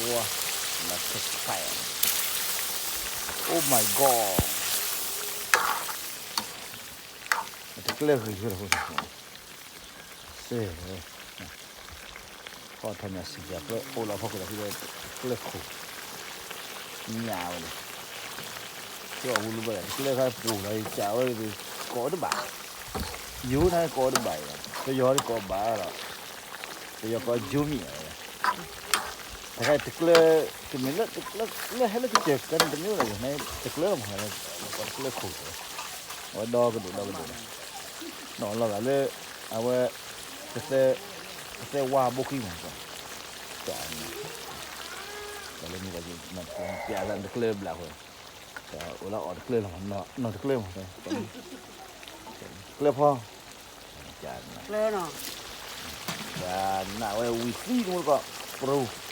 ဝါ, လၢခဲခဲ, Oh my God, တကျၢၢ်ဂ့ၤလီၤ, စဲး, ထီၣ်ထီၣ်ညါစံးပၠးကျၢၢ် အိၣ်လီၤဖီခိၣ်ဒီး တကျၢၢ်ခိၣ်, ညၣ်ဝဲန့ၣ်, ကၠီၣ်အူလူဘၣ် တကျၢၢ်ခါပူၤလီၤ ယကးဝဲ ကိးတဘၣ်, ယိၤန့ၣ်ကိးတဘၣ်အံၤလီၤ ပယီၤဒ်ကိးဘၣ်လီၤ, ပယီၤကိး Zoom မံၤ အဝဲ, တခါတကျၢၢ်, တမ့ၢ်လၢတကျၢၢ် လၢဟဲလၢကစၢၢ်ကဲန့ၣ် တမ့ၢ်လၢယိၤန့ၣ် တကျၢၢ်လီၤမး ကိးတကျၢၢ်ခိၣ်, အဝဲဒီကဒိၣ်ဒီကဒိၣ်လီၤ, နီၢ်လီၤဂာ်လၢ, အဝဲ, ကသဲ, ကသဲဝါဘိခံမး, က, လၢမ့ၢ်, ပျးသးတကျၢၢ်ဘျးဃီ, အိၣ်လၢအီၣ်တကျၢၢ်လီၤမး နီၢ်တကျၢၢ်မး, တကျၢၢ်ဖီ, နဝဲဝံၤသံတမူတကိး, ပြူၤ